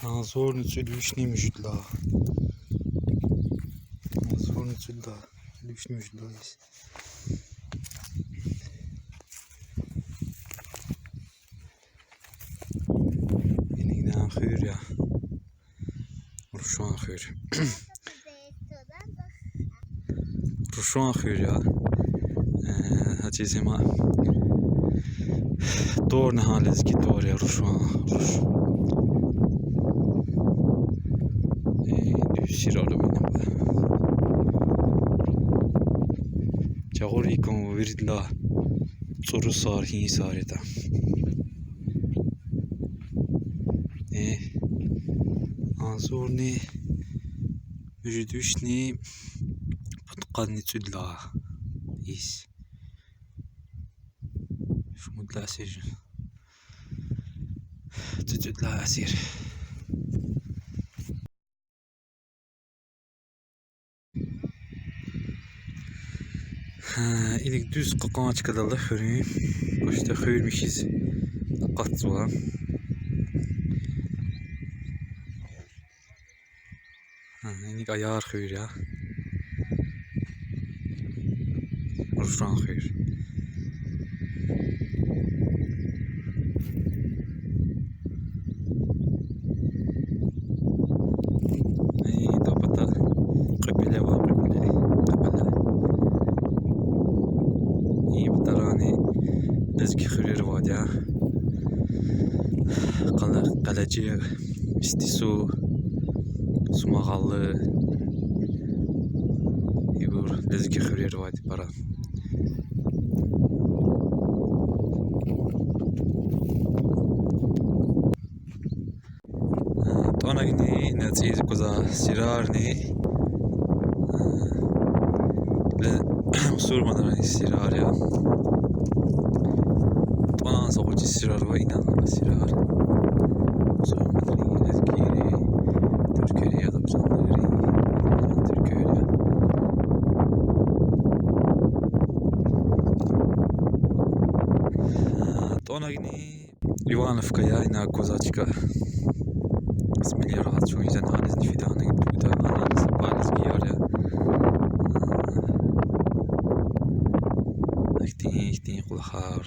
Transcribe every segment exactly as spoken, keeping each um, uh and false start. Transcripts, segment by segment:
Агъзурни цӀуд вишни муьжуьд лагьай. Агъзурни цӀуд лагьай, цӀуд вишни муьжуьд лагьай йис. Инагни хуьр я. Рушан хуьр. Рушан хуьр я. Э, гьа чиз има тӀвар, гьа лезги тӀвар я, Рушан, Руш. Э, дуьз сирар ава ина. Жагъур икӀ виридалай цӀуру сар, гьи сар ятӀа. Э, агъзурни муьжуьд вишни пудкъанни цӀуд лагьай йис. Шумуд лагьай асир жен. Ци-, цӀуд лагьай асир. Гьа, иник дуьз кьакьан чкадал хуьруьн. Почти хуьр михьиз акъатзава. Гьа, иник Аяр хуьр я. Рушан хуьр. Э, идан пата Кьуьпеле ва Кьуьпеле, Кьуьпеле. И патарани лезги хуьрер авайди я. Къале-, Къележи, Истису, Сумагъалли. Ибур лезги хуьрер авайди пара. ТӀванагни ина цӀийиз аквазва сирарни. Ле-, мусурманрин сирар я. ТӀван са гъвечӀи сирар ва ина сирар. Мусурманрин, лезгийрин, туьрквери, азербайжанлийрин, туьрквери. ТӀванагни Ивановка я, ина аквазва чка. Смеле рахаз чун изан гьанизни фида, гьанизни фида, гьанизни са пай лезгияр я. Ихьтин, ихьтин кӀвалахар.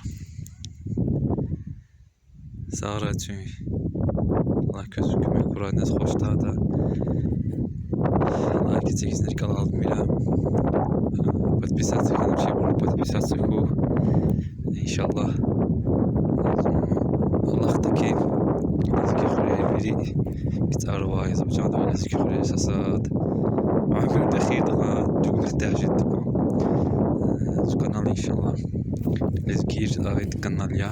Сагърай чун. Аллагь квез куьмек хьурай, нез хуш тада. Лайк эцигиз, рикӀелай алудмир. Подписаться хьана чи, подписаться хьухь. Иншаллагь. Аллагьди кьван лезги хуьрер вири кицӀарвай, азербайжандин лезги хуьрер сад-сад. Уьмуьрда эхирдал жугъули тежетдакъу. Зи канал, иншаллагь. Лезгийрин канал я.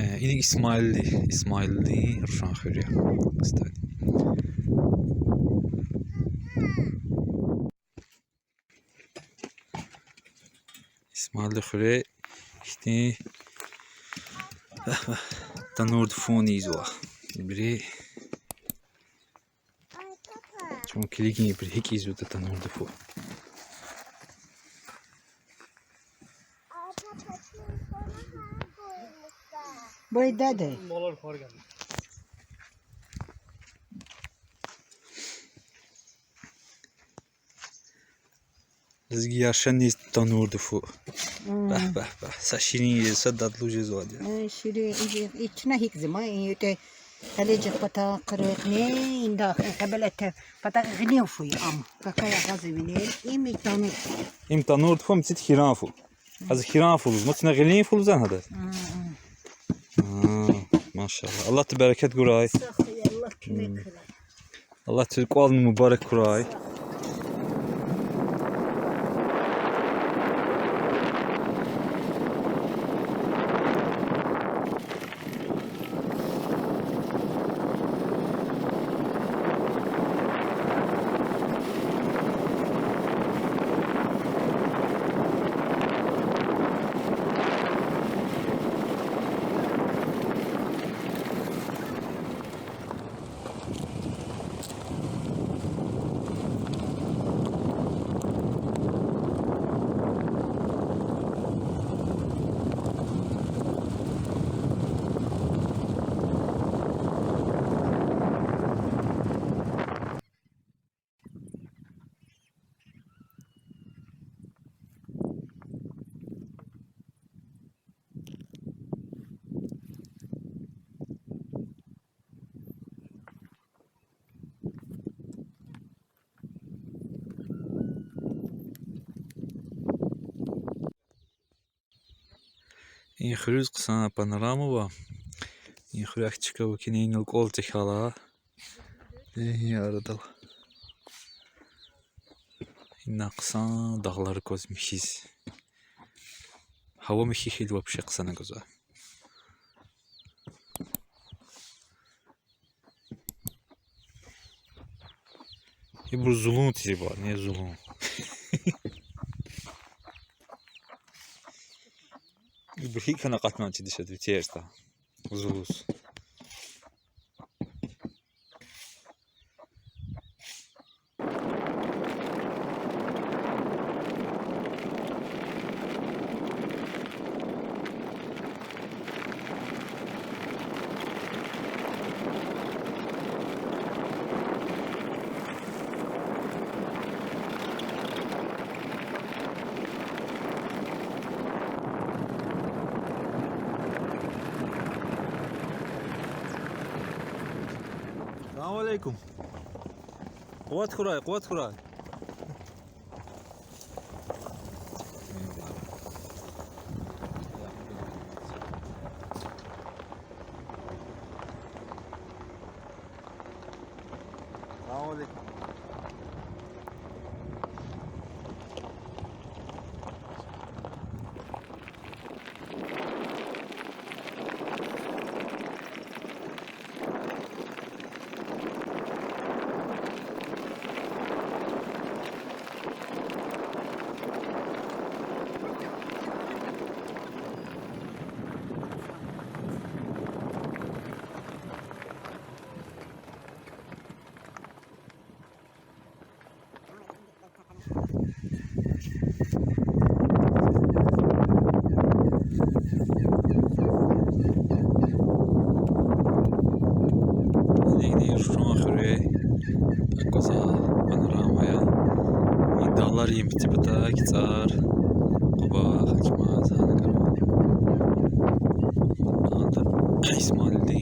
Э, ина Исмаилди, Исмаилдин Рушан хуьр я. Кстати. Исмаилдин хуьре ихьтин танурдин фу ийизва. Ибуру чун килигин, ибуру гьикӀ ийизва танурдин фу. Бай дада. Лезгияр, ша низ танурдин фу. Мм. Бяхъ, бяхъ, бяхъ. Са ширин жез, са дадлу жезвайди я. Э, ширин, и, и чна гьикӀ зима, и те къележик патахъ къарагъна, инда, э, къебелете патахъ гъилин фу я ам. Какая газовинер, им и танур. Им танурдин фу, мицид хьран фу. Аз хьран фу лугьуз, мацна гъилин фу лугьузан гьадаз. Мм. А, машаллагь. Аллагьди берекет гурай. Сагъ хьуй, Аллагь куьмек хьурай. Аллагьди кӀвални мубарак хьурай. И хуьруьз хъсан панорама ава. И хуьряй чка ава, куьне инал кӀвал тахьайла. Э, и арадал. Ина хъсан дагълар кваз михьиз. Гьава михьи хьайила вообще хъсан аквазва. Ибур зулун тир ибур, не зулун. Ибур гьикӀ хьана акъатна чидач ада ви терста. Зулуз. Салам алейкум. Къуват хьурай, къуват хьурай. Салам алейкум. Ина, ина Рушан хуьре аквазва панорама я. И дагълар им патал патал КцӀар, Къуба, Хачмаз, гьана кӀар. Ада Исмаилди.